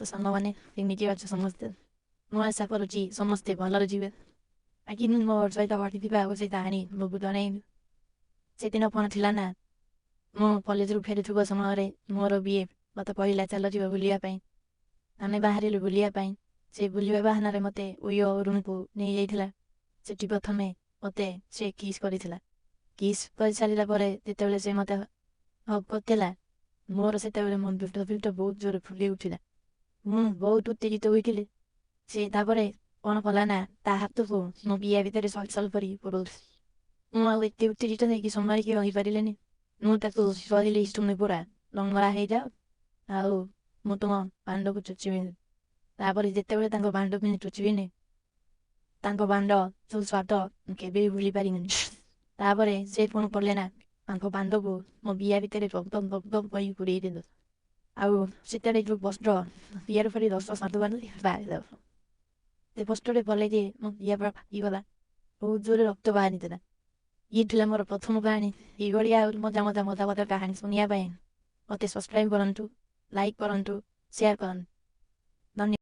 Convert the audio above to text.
ସାଙ୍ଗମାନେ, କେମିତି ଅଛ ସମସ୍ତେ? ମୁଁ ଆଶା କରୁଛି ସମସ୍ତେ ଭଲରେ ଯିବେ। ବାକି ମୁଁ ମୋ ସହିତ ଘଟିଥିବା ଆଉ ସେଇ କାହାଣୀ ମୁଁ ଜଣେଇବି। ସେଦିନ କ'ଣ ଥିଲା ନା, ମୁଁ କଲେଜରୁ ଫେରୁଥିବା ସମୟରେ ମୋର ବିଏଫ୍ ମୋତେ କହିଲା, ଚାଲ ଯିବା ବୁଲିବା ପାଇଁ। ଆମେ ବାହାରିଲୁ ବୁଲିବା ପାଇଁ। ସେ ବୁଲିବା ବାହାନାରେ ମୋତେ ଓୟୋ ରୁମ୍କୁ ନେଇଯାଇଥିଲା। ସେଠି ପ୍ରଥମେ ମୋତେ ସେ କିସ୍ କରିଥିଲା। କିସ୍ କରିସାରିଲା ପରେ ଯେତେବେଳେ ସେ ମୋତେ ହଗ୍ କରିଥିଲା, ମୋର ସେତେବେଳେ ମୋ ପେଟ ଫେଟ ବହୁତ ଜୋରେ ଫୁଲି ଉଠିଲା। ମୁଁ ବହୁତ ଉତ୍ତେଜିତ ହୋଇଥିଲି। ସେ ତାପରେ କ'ଣ କଲା ନା, ତା ହାତକୁ ମୋ ବିଆ ଭିତରେ ସଲ ସଲ କରି ପୁରଉଥିଲା। ମୁଁ ଆଉ ଏତେ ଉତ୍ତେଜିତ ହେଇକି ସମ୍ଭାଳିକି ରହିପାରିଲିନି। ମୁଁ ତାକୁ କହିଲି, ତୁମେ ପୁରା ଲଙ୍ଗଳା ହେଇଯାଅ ଆଉ ମୁଁ ତୁମ ବାଣ୍ଡକୁ ଚୁଚିବିନି। ତାପରେ ଯେତେବେଳେ ତାଙ୍କ ବାଣ୍ଡକୁ ମୁଁ ଚୁଚିବିନି, ତାଙ୍କ ବାଣ୍ଡ ଯୋଉ ସ୍ୱାଦ ମୁଁ କେବେ ବି ଭୁଲି ପାରିବିନି। ତାପରେ ସେ କ'ଣ କଲେ ନା, ତାଙ୍କ ବାଣ୍ଡକୁ ମୋ ବିଆ ଭିତରେ ଗବ୍ ଗବ୍ ଗବ୍ ଗବ୍ କହି ପୁରେଇ ଦେଲେ। ଆଉ ସେତେବେଳେ ଯୋଉ କଷ୍ଟ, ବିଆରୁ ଫେରି ରସ ବାହାରିଲା। ସେ କଷ୍ଟରେ ଗଲେ ଯେ ମୋ ବିଆ ପୁରା ଫାଟିଗଲା, ବହୁତ ଜୋରେ ରକ୍ତ ବାହାରିଥିଲା। ଇଏ ଥିଲା ମୋର ପ୍ରଥମ କାହାଣୀ। ଏଇଭଳି ଆଉ ମଜା ମଜା ମଜା ମଜା କାହାଣୀ ଶୁଣିବା ପାଇଁ ମୋତେ ସବସ୍କ୍ରାଇବ୍ କରନ୍ତୁ, ଲାଇକ୍ କରନ୍ତୁ, ସେୟାର କରନ୍ତୁ। ଧନ୍ୟବାଦ।